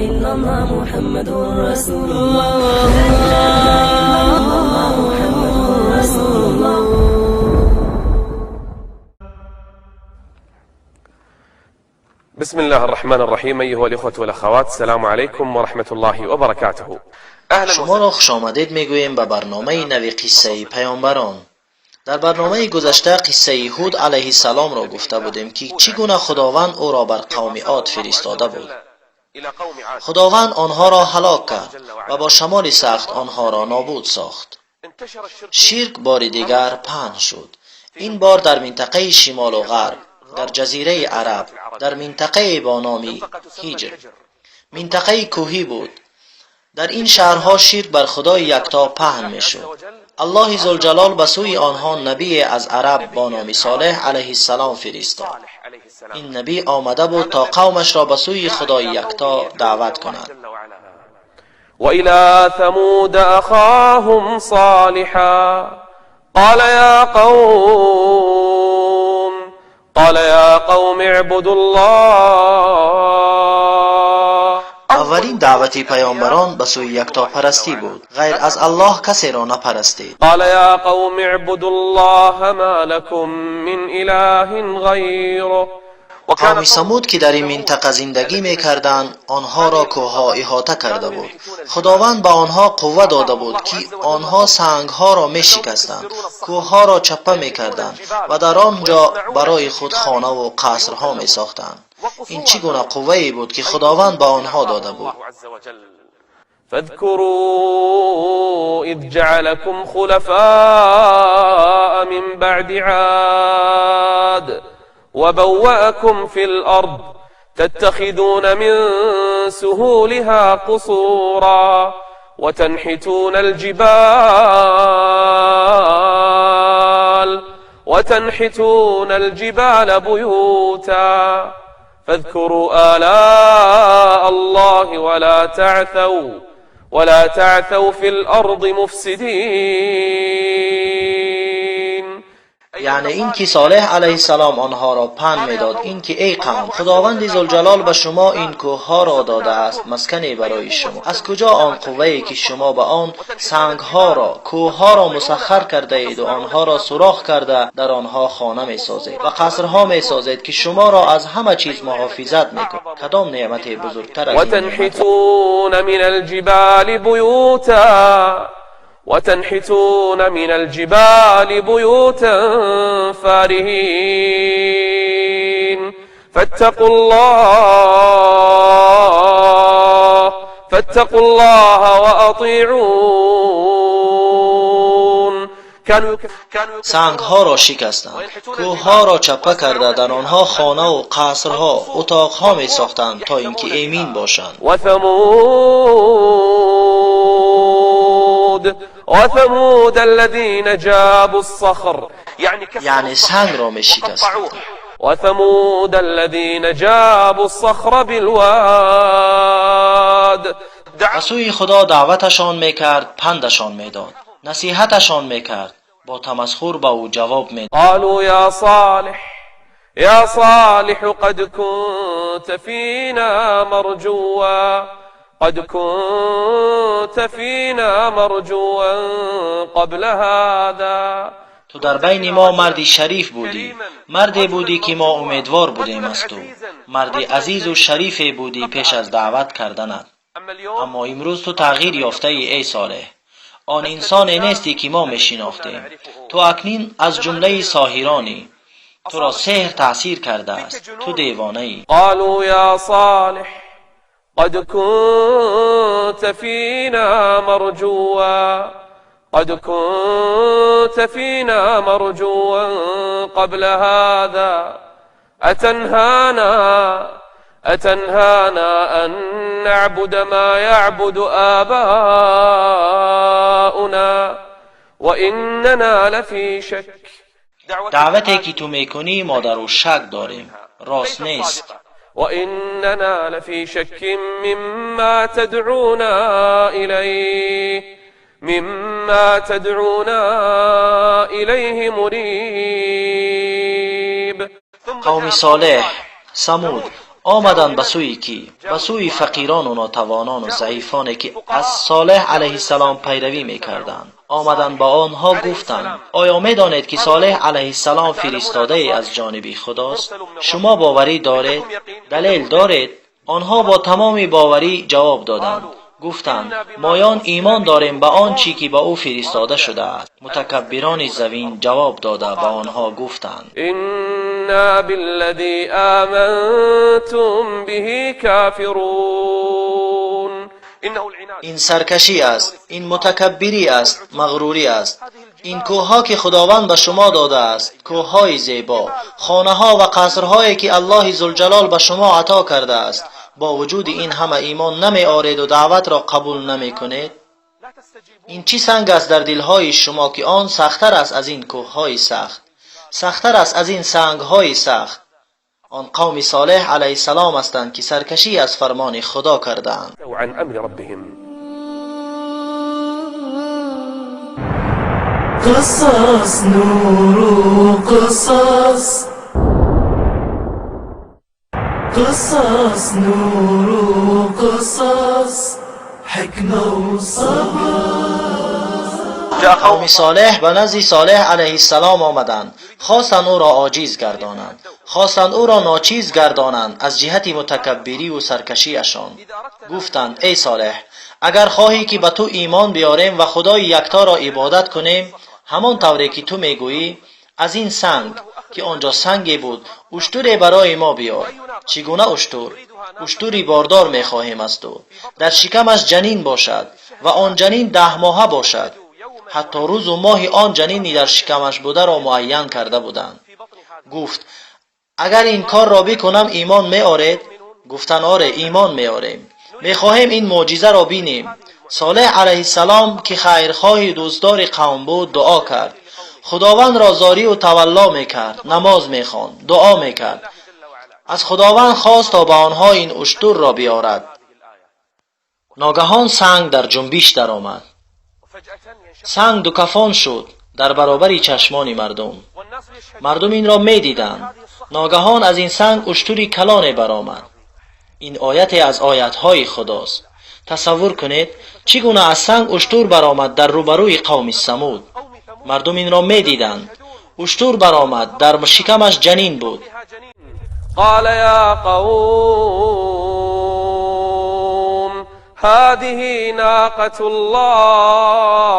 إلا الله محمد رسول الله. لا إله إلا الله محمد رسول الله. بسم الله الرحمن الرحيم. أيها الإخوة والأخوات، السلام عليكم ورحمة الله وبركاته. أهلا. Шуморо хушомадед мегӯем ба барномаи нави «Қиссаи паёмбарон». Дар барномаи гузашта қиссаи Ҳуд алайҳиссаломро гуфта будем, ки чӣ гуна Худованд ӯро бар қавми Од фиристода буд. Худованд онҳоро ҳалок кард ва бо шамоли сахт онҳоро нобуд сохт. Ширк бори дигар паҳн шуд, ин бор дар минтақаи шимолу ғарб, дар Ҷазираи Араб, дар минтақае бо номи Ҳиҷр. Минтақаи кӯҳӣ буд. Дар ин шаҳрҳо ширк бар Худои Якто паҳн мешуд. Аллоҳи Зулҷалол ба сӯи онҳо набие аз араб бо номи Солеҳ алайҳиссалом фиристод. Ин набӣ омада буд, то қавмашро ба сӯи Худои Якто даъват кунад. وإلى ثمود أخاهم صالحا، قال يا قوم، قال يا قوم اعبدوا الله. Аввалин даъвати паёмбарон ба сӯи яктопарастӣ буд: ғайр аз Аллоҳ касеро напарастед. قال يا قوم اعبدوا الله ما لكم من إله غيره. Қавми Самуд, ки дар ин минтақа зиндагӣ мекарданд, онҳоро кӯҳҳо иҳота карда буд. Худованд ба онҳо қувва дода буд, ки онҳо сангҳоро мешикастанд, кӯҳҳоро чаппа мекарданд ва дар он ҷо барои худ хонаву қасрҳо месохтанд. Ин чӣ гуна қуввае буд, ки Худованд ба онҳо дода буд? فاذكروا إذ جعلكم خلفاء من بعد عاد وبوأكم في الأرض تتخذون من سهولها قصورا وتنحتون الجبال بيوتا، فاذكروا آلاء الله ولا تعثوا في الأرض مفسدين. Яъне ин ки Солеҳ алайҳиссалом онҳоро панд медод, ин ки: эй қавм, Худованди Зулҷалол ба шумо ин кӯҳҳоро додааст, маскане барои шумо. Аз куҷо он қуввае, ки шумо ба он сангҳоро, кӯҳҳоро мусаххар кардаеду онҳоро сурох карда, дар онҳо хона месозед ва қасрҳо месозед, ки шуморо аз ҳама чиз муҳофизат мекунад? Кадом неъмате бузургтар аз ин неъмат? وتنحتون من الجبال بيوتا فارهين. فاتقوا الله وأطيعون. كانوا Сангҳоро шикастанд, кӯҳҳоро чаппа карда, дар онҳо хонаву қасрҳо, утоқҳо месохтанд, то ин ки эмин бошанд. وثمود الذين جابوا الصخر، يعني яъне сангро мешикастанд. وثمود الذين جابوا الصخر بالواد. Ба сӯи Худо даъваташон мекард, пандашон медод, насиҳаташон мекард, бо тамасхур ба ӯ ҷавоб медод. قالوا يا صالح، يا صالح، قد كنت فينا مرجوا، قد كنت فينا مرجوا قبل هذا. Ту дар байни мо марди шариф будӣ, марде будӣ, ки мо умедвор будем аз ту, марди азизу шарифе будӣ пеш аз даъват карданат. Аммо имрӯз ту тағйир ёфтаӣ, эй Солеҳ, он инсоне нестӣ, ки мо мешинохтем. Ту акнун аз ҷумлаи соҳиронӣ, туро сеҳр таъсир кардааст, ту девонаӣ. قالوا يا صالح قد كنت فينا مرجوا، قد كنت فينا مرجوا قبل هذا، أتنهانا أن نعبد ما يعبد آباؤنا وإننا لفي شك. Даъвате, ки ту мекунӣ, мо дар ӯ шак дорем, рост нест. وإننا لفي شك مما تدعونا إليه، مما تدعونا إليه مريب. Қавми Солеҳ, Самуд. Омаданд ба сӯи кӣ? Ба сӯи фақирону нотавонону заифоне, ки аз Солеҳ алайҳиссалом пайравӣ мекарданд. Омаданд ба онҳо гуфтанд: оё медонед, ки Солеҳ алайҳиссалом фиристодае аз ҷониби Худост? Шумо боварӣ доред? Далел доред? Онҳо бо тамоми боварӣ ҷавоб доданд. Гуфтанд: моён имон дорем ба он чӣ ки ба ӯ фиристода шудааст. Мутакаббирони замин ҷавоб дода ба онҳо гуфтанд: إنا بالذي آمنتم به كافرون إنه العناد Ин саркашӣ аст, ин мутакаббирӣ аст, мағрурӣ аст. Ин кӯҳҳо, ки Худованд ба шумо додааст, кӯҳҳои зебо, хонаҳо ва қасрҳое, ки Аллоҳи Зулҷалол ба шумо ато кардааст, бо вуҷуди ин ҳама имон намеоред даъватро қабул намекунед. لا تستجيبون. Ин чӣ санг аст дар дилҳои шумо, ки он сахттар аст аз ин кӯҳҳои сахт, сахттар аст аз ин сангҳои сахт? Он қавми Солеҳ алайҳиссалом ҳастанд, ки саркашӣ аз фармони Худо кардаанд. عن أمر ربهم. قصص نور قصص، قصص نور قصص، حكمة وصبر. جاء قوم Қавми Солеҳ ба назди Солеҳ алайҳиссалом омаданд, хостанд ӯро оҷиз гардонанд, хостанд ӯро ночиз гардонанд аз ҷиҳати мутакаббириву саркашиашон. Гуфтанд: эй Солеҳ, агар хоҳӣ, ки ба ту имон биёрем ва Худои якторо ибодат кунем, ҳамон тавре ки ту мегӯӣ, аз ин санг, ки он ҷо санге буд, уштуре барои мо биёр. Чӣ гуна уштур? Уштури бордор мехоҳем аз ту, дар шикамаш ҷанин бошад ва он ҷанин 10 моҳа бошад. Ҳатто рӯзу моҳи он ҷанини дар шикамаш бударо муайян карда буданд. Гуфт: агар ин корро бикунам, имон меоред? Гуфтанд: оре, имон меорем, мехоҳем ин мӯъҷизаро бинем. Солеҳ алайҳиссалом, ки хайрхоҳи дӯстдори қавм буд, дуо кард, Худовандро зорию тавалло мекард, намоз мехонд, дуо мекард, аз Худованд хост, то ба онҳо ин уштурро биёрад. Ногаҳон санг дар ҷунбиш даромад. Санг дукафон шуд дар баробари чашмони мардум. Мардум инро медиданд. Ногаҳон аз ин санг уштури калоне баромад. Ин ояте аз оятҳои Худост. Тасаввур кунед, чӣ гуна аз санг уштур баромад дар рӯбарӯи қавми Самуд. Мардум инро медиданд. Уштур баромад, дар шикамаш ҷанин буд. قال يا قوم هذه ناقة الله.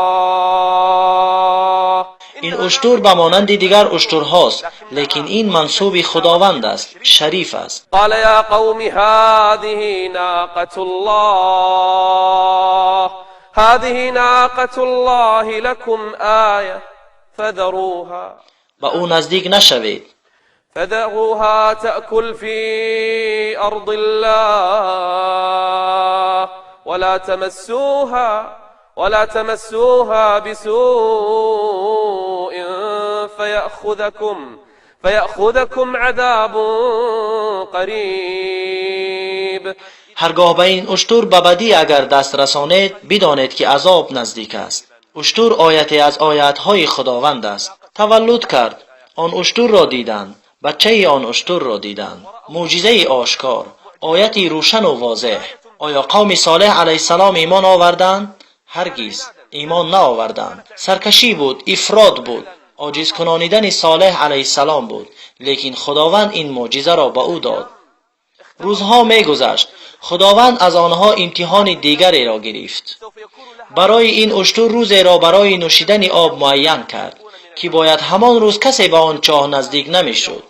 Ин уштур ба монанди дигар уштурҳост, лекин ин мансуби Худованд аст, шариф аст. قال يا قوم هذه ناقة الله، هذه ناقة الله لكم آية فذروها Ба ӯ наздик нашавед. فذروها تأكل في أرض الله ولا تمسوها بسوء فيأخذكم عذاب قريب. Ҳаргоҳ ба ин уштур ба бадӣ агар даст расонед, бидонед, ки азоб наздик аст. Уштур ояте аз оятҳои Худованд аст. Таваллуд кард, он уштурро диданд, бачаи он уштурро диданд. Мӯъҷизаи ошкор, ояти рӯшану возеҳ. Оё қавми Солеҳ алайҳиссалом имон оварданд? Ҳаргиз имон наоварданд. Саркашӣ буд, ифрот буд, оҷизкунонидани Солеҳ алайҳиссалом буд, лекин Худованд ин мӯъҷизаро ба ӯ дод. Рӯзҳо мегузашт, Худованд аз онҳо имтиҳони дигареро гирифт. Барои ин уштур рӯзеро барои нӯшидани об муайян кард, ки бояд ҳамон рӯз касе ба он чоҳ наздик намешуд,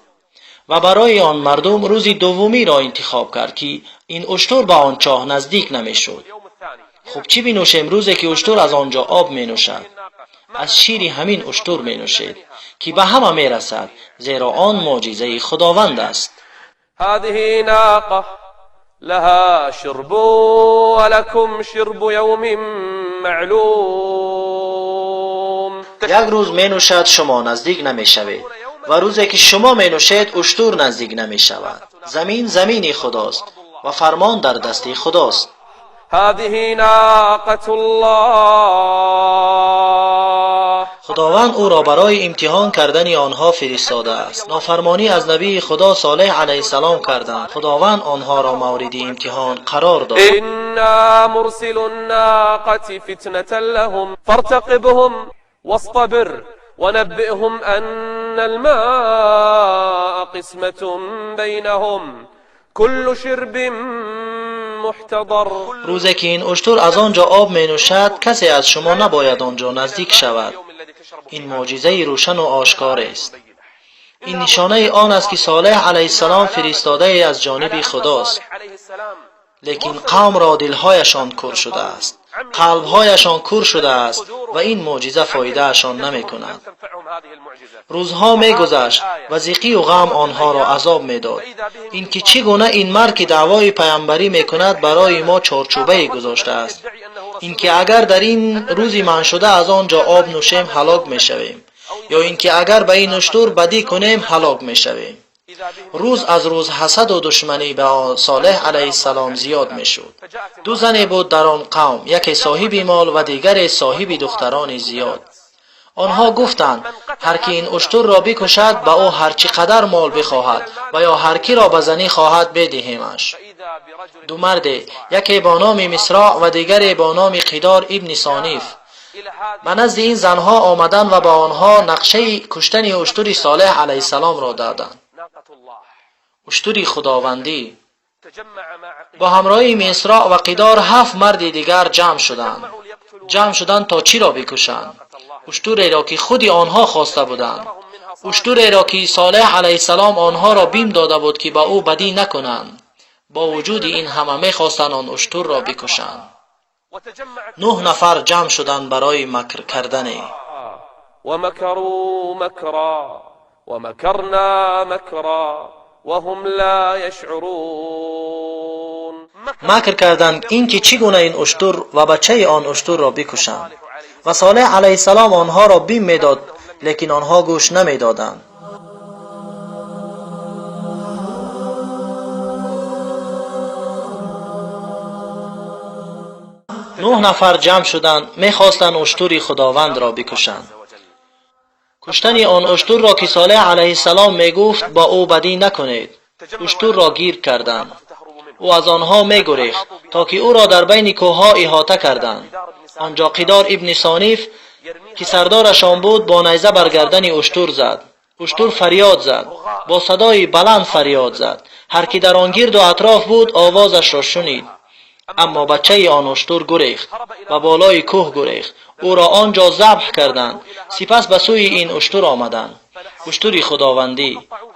ва барои он мардум рӯзи дуввумиро интихоб кард, ки ин уштур ба он чоҳ наздик намешуд. Хуб, чӣ бинӯшем рӯзе, ки уштур аз он ҷо об менӯшад? Аз шири ҳамин уштур менӯшед, ки ба ҳама мерасад, зеро он мӯъҷизаи Худованд аст. هذه ناقة لها شرب ولكم شرب يوم معلوم. Як рӯз менӯшад, шумо наздик намешавед, ва рӯзе, ки шумо менӯшед, уштур наздик намешавад. Замин замини Худост ва фармон дар дасти Худост. هذه ناقة الله. Худованд ӯро барои имтиҳон кардани онҳо фиристодааст. Нофармонӣ аз набии Худо Солеҳ алайҳиссалом карданд. Худованд онҳоро мавриди имтиҳон қарор дод. إنا مرسلو الناقة فتنة لهم فارتقبهم واصطبر ونبئهم أن الماء قسمة بينهم كل شرب محتضر. Рӯзе ки ин уштур аз он ҷо об менӯшад, касе аз шумо набояд он ҷо наздик шавад. Ин мӯъҷизаи рӯшану ошкорест. Ин нишонаи он аст, ки Солеҳ алайҳиссалом фиристодае аз ҷониби Худост. Лекин қавмро дилҳояшон кур шудааст, қалбҳояшон кур шудааст ва ин мӯъҷиза фоидаашон намекунад. Рӯзҳо мегузашт ва зиқию ғам онҳоро азоб медод. Ин ки чӣ гуна ин мард, ки даъвои паямбарӣ мекунад, барои мо чорчӯбае гузоштааст. Ин ки агар дар ин рӯзи манъшуда аз он ҷо об нӯшем, ҳалок мешавем, ё ин ки агар ба ин уштур бадӣ кунем, ҳалок мешавем. Рӯз аз рӯз ҳасаду душманӣ ба Солеҳ алайҳиссалом зиёд мешуд. Ду зане буд дар он қавм, яке соҳиби мол ва дигаре соҳиби духтарони зиёд. Онҳо гуфтанд: ҳар ки ин уштурро бикушад, ба ӯ ҳар чӣ қадар мол бихоҳад ва ё ҳар киро ба занӣ хоҳад, бедиҳемаш. Ду марде, яке бо номи Мисроъ ва дигаре бо номи Қидор ибни Сониф, ба назди ин занҳо омаданд ва ба онҳо нақшаи куштани уштури Солеҳ алайҳиссаломро доданд. Уштури худовандӣ. Бо ҳамроҳии Мисроъ ва Қидор ҳафт марди дигар ҷамъ шуданд. Ҷамъ шуданд то чиро бикушанд? Уштуреро, ки худи онҳо хоста буданд, уштуреро, ки Солеҳ алайҳиссалом онҳоро бим дода буд, ки ба ӯ бадӣ накунанд. Бо вуҷуди ин ҳама мехостанд он уштурро бикушанд. Нӯҳ нафар ҷамъ шуданд барои макр кардане. ومكروا مكرا ومكرنا مكرا وهم لا يشعرون. Макр карданд, ин ки чӣ гуна ин уштур ва бачаи он уштурро бикушанд. Ва Солеҳ алайҳиссалом онҳоро бим медод, лекин онҳо гӯш намедоданд. Нӯҳ нафар ҷамъ шуданд, мехостанд уштури худовандро бикушанд. Куштани он уштурро, ки Солеҳ алайҳиссалом мегуфт: «Ба ӯ бадӣ накунед». Уштурро гирд карданд. Ӯ аз онҳо мегурехт, то ки ӯро дар байни кӯҳҳо иҳота карданд. Он ҷо Қидор ибни Сониф, ки сардорашон буд, бо найза бар гардани уштур зад. Уштур фарёд зад, бо садои баланд фарёд зад. Ҳар ки дар он гирду атроф буд, овозашро шунид. Аммо бачаи он уштур гурехт, ба болои кӯҳ гурехт. Ӯро он ҷо забҳ карданд. Сипас ба сӯи ин уштур омаданд, уштури худовандӣ.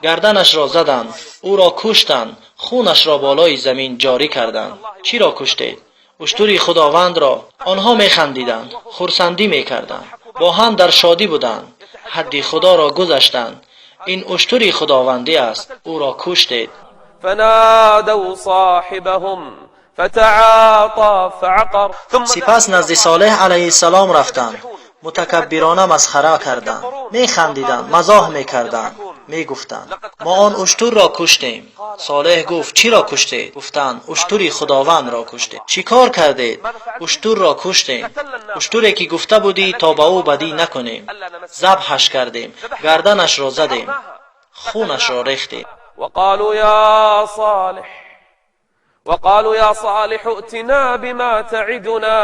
Гарданашро заданд, ӯро куштанд, хунашро болои замин ҷорӣ карданд. Чиро куштед? Уштури худовандро. Онҳо механдиданд, хурсандӣ мекарданд, бо ҳам дар шодӣ буданд. Ҳадди худоро гузаштанд. Ин уштури худовандӣ аст, ӯро куштед. فنادوا صاحبهم فتعاطى فعقر ثم Сипас назди Солеҳ алайҳиссалом рафтанд, мутакаббирона масхара карданд, механдиданд, мазоҳ мекарданд, мегуфтанд: «Мо он уштурро куштем». Солеҳ гуфт: «Чиро куштед?» Гуфтанд: «Уштури худовандро куштем». «Чӣ кор кардед?» «Уштурро куштем, уштуре ки гуфта будӣ, то ба ӯ бадӣ накунем. Забҳаш кардем, гарданашро задем, хунашро рехтем». وقالوا يا صالح ائتنا بما تعدنا،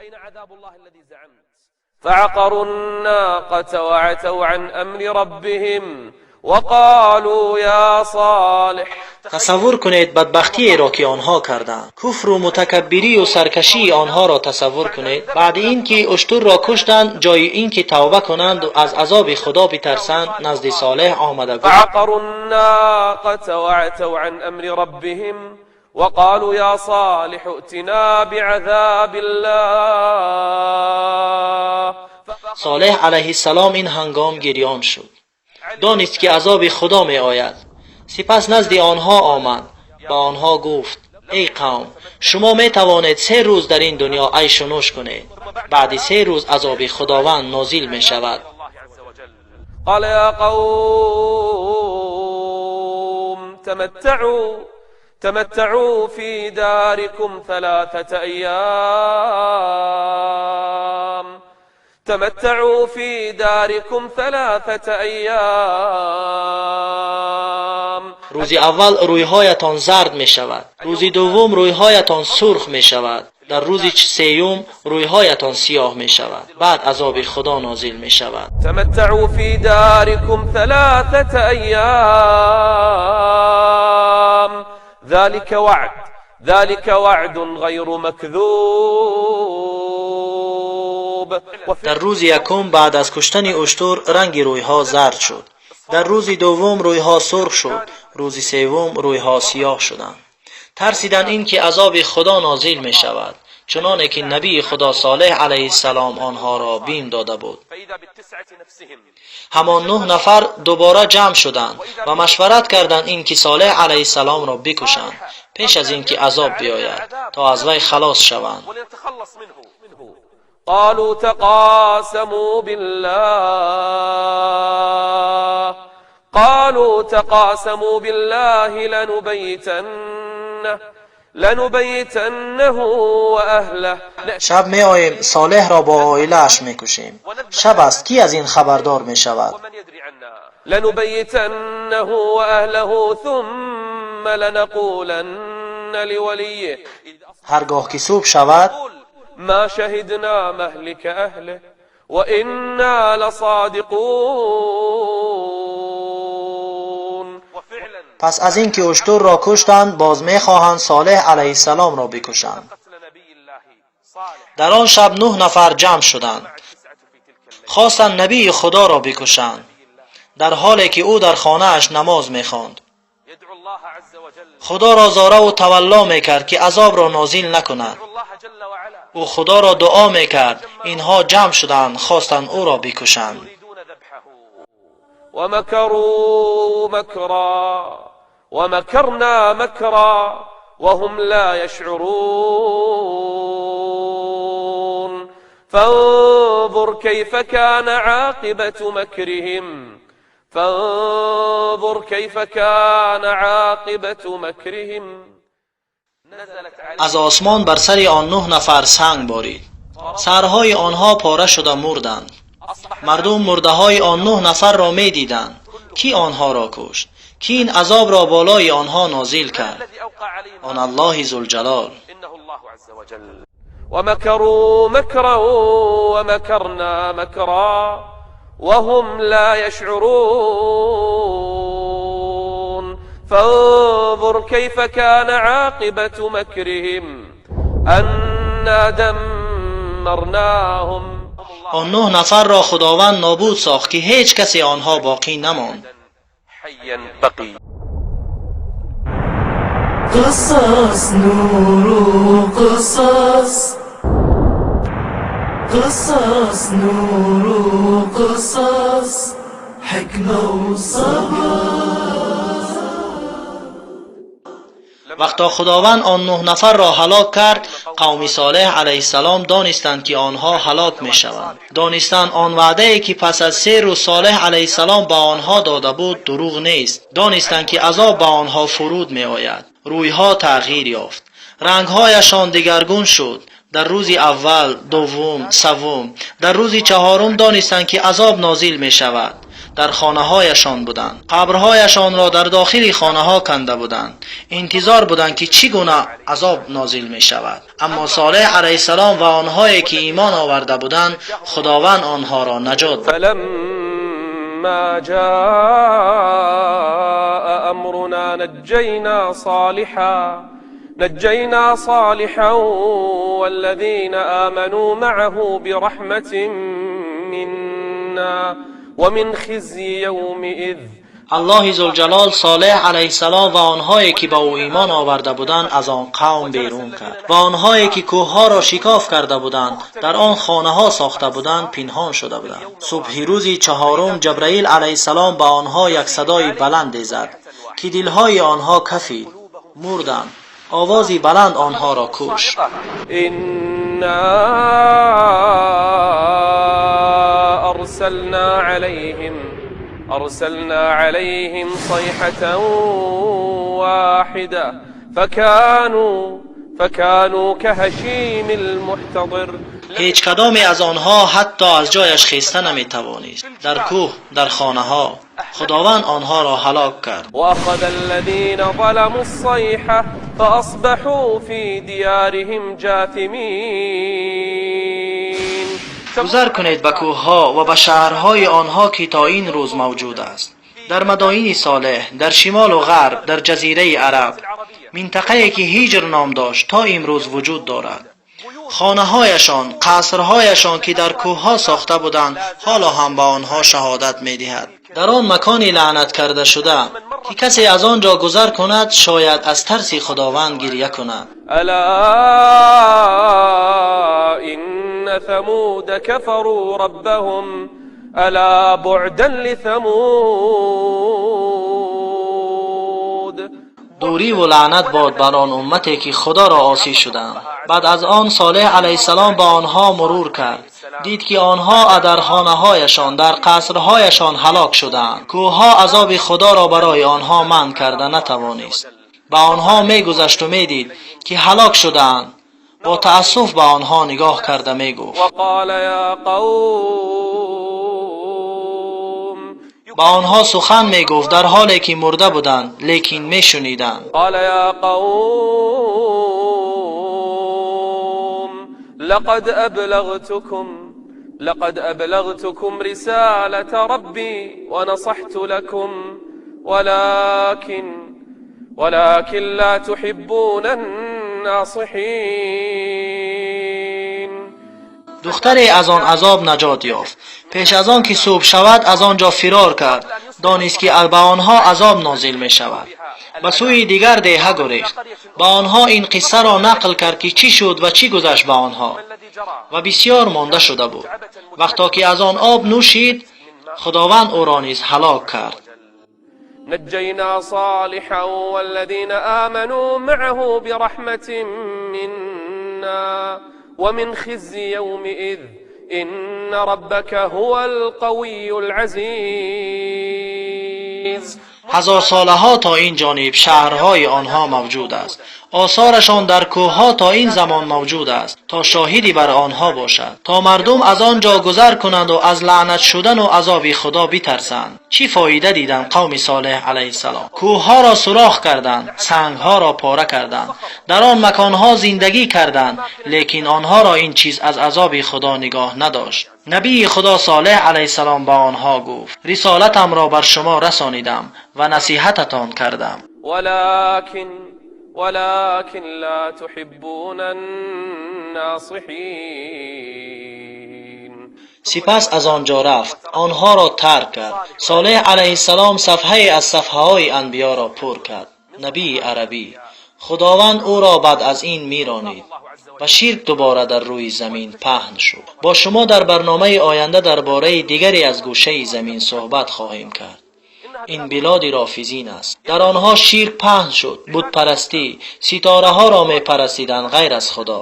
أين عذاب الله الذي زعمت؟ فعقروا الناقة وعتوا عن أمر ربهم وقالوا يا صالح Тасаввур кунед бадбахтиеро, ки онҳо карданд. Куфру мутакаббирию саркашии онҳоро тасаввур кунед. Баъди ин ки уштурро куштанд, ҷои ин ки тавба кунанду аз азоби Худо битарсанд, назди Солеҳ омада гуфт: فعقروا الناقة وعتوا عن أمر ربهم وقالوا يا صالح ائتنا بعذاب الله. Солеҳ алайҳиссалом ин ҳангом гирён шуд. Донист, ки азоби Худо меояд. Сипас назди онҳо омад, ба онҳо гуфт: «Эй қавм, шумо метавонед 3 рӯз дар ин дунё айшу нӯш кунед. Баъди 3 рӯз азоби Худованд нозил мешавад». الله عز وجل قال يا قوم تمتعوا تمتعوا في داركم 3 أيام. تمتعوا في داركم 3 أيام. рӯзи аввал рӯйҳоятон зард мешавад, рӯзи дуввум рӯйҳоятон сурх мешавад, дар рӯзи сеюм рӯйҳоятон сиёҳ мешавад. Баъд азоби Худо нозил мешавад. تمتعوا في داركم 3 أيام ذلك وعد ذلك وعد غير مكذوب. Дар рӯзи якум баъд аз куштани уштур ранги рӯйҳо зард шуд, дар рӯзи дуввум рӯйҳо сурх шуд, рӯзи севум рӯйҳо сиёҳ шуданд. Тарсиданд ин ки азоби Худо нозил мешавад, чуноне ки набии Худо Солеҳ алайҳиссалом онҳоро бим дода буд. فإذا بالتسعة نفسهم Ҳамон нӯҳ нафар дубора ҷамъ шуданд ва машварат карданд ин ки Солеҳ алайҳиссаломро бикушанд пеш аз ин ки азоб биёяд, то аз вай халос шаванд. ولنتخلص منه. قالوا تقاسموا بالله قالوا تقاسموا بالله لنبيتنه وأهله. Шаб меоем, Солеҳро бо оилааш мекушем. Шаб аст, кӣ аз ин хабардор мешавад? ومن يدري عنا؟ لنبيتنه وأهله ثم لنقولن لوليه Ҳаргоҳ ки субҳ шавад, ما شهدنا مهلك أهله وإنا لصادقون. وفعلا Пас аз ин ки уштурро куштанд, боз мехоҳанд Солеҳ алайҳиссаломро бикушанд. قتل نبي الله صالح Дар он шаб нӯҳ нафар ҷамъ шуданд, مع التسعة في تلك الليلة хостанд набии Худоро бикушанд, дар ҳоле ки ӯ дар хонааш намоз мехонд. يدعو الله عز وجل Худоро зораву тавалло мекард, ки азобро нозил накунад. يدعو الله جل وعلا. Ӯ Худоро дуо мекард. Инҳо ҷамъ шуданд, хостанд ӯро бикушанд. يريدون ذبحه. ومكروا مكرا ومكرنا مكرا وهم لا يشعرون. فانظر كيف كان عاقبة مكرهم فانظر كيف كان عاقبة مكرهم. نزلت عليهم Аз осмон бар сари он нӯҳ нафар санг борид, сарҳои онҳо пора шуда мурданд. أصبح Мардум мурдаҳои он нӯҳ нафарро медиданд. Кӣ онҳоро кушт? Кӣ ин азобро болои онҳо нозил кард? الذي أوقع عليهم Он Аллоҳи Зулҷалол. إنه الله عز وجل. ومكروا مكرا ومكرنا مكرا وهم لا يشعرون. فانظر كيف كان عاقبة مكرهم أنا دمرناهم. Он нӯҳ нафарро Худованд нобуд сохт, ки ҳеҷ касе онҳо боқӣ намонд. حيا بقي. قصص نور قصص قصص نور قصص حكمة وصبر. Вақто Худованд он нӯҳ нафарро ҳалок кард, қавми Солеҳ алайҳиссалом донистанд, ки онҳо ҳалок мешаванд. Донистанд, он ваъдае ки пас аз 3 рӯз Солеҳ алайҳиссалом ба онҳо дода буд, дурӯғ нест. Донистанд, ки азоб ба онҳо фуруд меояд. Рӯйҳо тағйир ёфт, рангҳояшон дигаргун шуд. Дар рӯзи аввал, дуввум, севум, дар рӯзи чаҳорум донистанд, ки азоб нозил мешавад. Дар хонаҳояшон буданд, қабрҳояшонро дар дохили хонаҳо канда буданд, интизор буданд, ки чӣ гуна азоб нозил мешавад. Аммо Солеҳ алайҳиссалом ва онҳое ки имон оварда буданд, Худованд онҳоро наҷот дод. فلما جاء أمرنا نجينا صالحا والذين آمنوا معه برحمة منا ومن خزي يومئذ. Аллоҳи Зулҷалол Солеҳ алайҳиссалом ва онҳое ки ба ӯ имон оварда буданд, аз он қавм берун кард ва онҳое ки кӯҳҳоро шикоф карда буданд, дар он хонаҳо сохта буданд, пинҳон шуда буданд. Субҳи рӯзи чаҳорум Ҷабраил алайҳиссалом ба онҳо як садои баланде зад, ки дилҳои онҳо кафид, мурданд. Овози баланд онҳоро кушт. إنا أرسلنا عليهم صيحة واحدة فكانوا كهشيم المحتضر. Ҳеҷ кадоме аз онҳо ҳатто аз ҷояш хеста наметавонист. Дар кӯҳ, дар хонаҳо. Худованд онҳоро ҳалок кард. وأخذ الذين ظلموا الصيحة فأصبحوا في ديارهم جاثمين. Гузар кунед ба кӯҳҳо ва ба шаҳрҳои онҳо, ки то ин рӯз мавҷуд аст. Дар Мадоини Солеҳ, дар шимолу ғарб, дар ҷазираи Араб, минтақае ки Ҳиҷр ном дошт, то имрӯз вуҷуд дорад. Хонаҳояшон, қасрҳояшон, ки дар кӯҳҳо сохта буданд, ҳоло ҳам ба онҳо шаҳодат медиҳад. Дар он макони лаънат карда шуда, ки касе аз он ҷо гузар кунад, шояд аз тарси Худованд гиря кунад. ألا إن ثمود كفروا ربهم ألا بعدا لثمود. Дуриву лаънат бод бар он уммате, ки Худоро осӣ шуданд. Баъд аз он Солеҳ алайҳиссалом ба онҳо мурур кард, дид, ки онҳо дар хонаҳояшон, дар қасрҳояшон ҳалок шудаанд. Кӯҳҳо азоби Худоро барои онҳо манъ карда натавонист. Ба онҳо мегузашту медид, ки ҳалок шудаанд. Бо таассуф ба онҳо нигоҳ карда мегуфт. وقال يا قوم. Ба онҳо сухан мегуфт, дар ҳоле ки мурда буданд, лекин мешуниданд. قال يا قوم، لقد أبلغتكم رسالة ربي ونصحت لكم، ولكن لا تحبون الناصحين. Духтаре аз он азоб наҷот ёфт. Пеш аз он ки субҳ шавад, аз он ҷо фирор кард. Донист, ки ба онҳо азоб нозил мешавад. Ба сӯи дигар деҳа гурехт. Ба онҳо ин қиссаро нақл кард, ки чӣ шуд ва чӣ гузашт ба онҳо, ва бисьёр монда шуда буд. Вақто ки аз он об нӯшид, Худованд ӯро низ ҳалок кард. نجينا صالحا والذين آمنوا معه برحمة منا ومن خزي يومئذ، إن ربك هو القوي العزيز. Ҳазорсолаҳо то ин ҷониб шаҳрҳои онҳо мавҷуд аст. Осорашон дар кӯҳҳо то ин замон мавҷуд аст, то шоҳидӣ бар онҳо бошад, то мардум аз он ҷо гузар кунанду аз лаънат шудану азоби Худо битарсанд. Чӣ фоида диданд қавми Солеҳ алайҳиссалом? Кӯҳҳоро сурох карданд, сангҳоро пора карданд, дар он маконҳо зиндагӣ карданд, лекин онҳоро ин чиз аз азоби Худо нигоҳ надошт. Набии Худо Солеҳ алайҳиссалом ба онҳо гуфт: «Рисолатамро бар шумо расонидам ва насиҳататон кардам.» ولكن لا تحبون الناصحين. Сипас аз он ҷо рафт, онҳоро тарк кард. Солеҳ алайҳиссалом сафҳае аз сафҳаҳои анбиёро пур кард. Набии арабӣ. Худованд ӯро баъд аз ин меронид ва ширк дубора дар рӯи замин паҳн шуд. Бо шумо дар барномаи оянда дар бораи дигаре аз гӯшаи замин суҳбат хоҳем кард. Ин билоди рофизин аст. Дар онҳо ширк паҳн шуд, бутпарастӣ, ситораҳоро мепарастиданд ғайр аз Худо.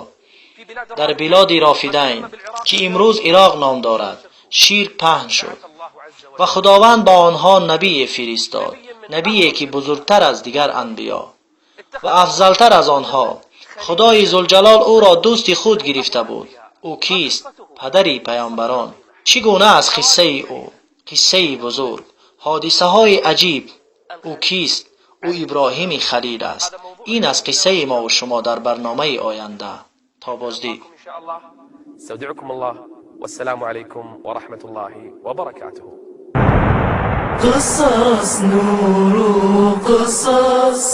Дар билоди Рофидайн, ки имрӯз Ироқ ном дорад, ширк паҳн шуд ва Худованд ба онҳо набие фиристод, набие ки бузургтар аз дигар анбиё ва афзалтар аз онҳо. Худои Зулҷалол ӯро дӯсти худ гирифта буд. Ӯ кист? Падари паёмбарон. Чӣ гуна аст қиссаи ӯ? Қиссаи бузург, ҳодисаҳои аҷиб. Ӯ кист? Ӯ Иброҳими Халил аст. Ин аст қиссаи мову шумо дар барномаи оянда. То боздид. إن شاء الله استودعكم الله، والسلام عليكم ورحمة الله وبركاته. قصص نور قصص.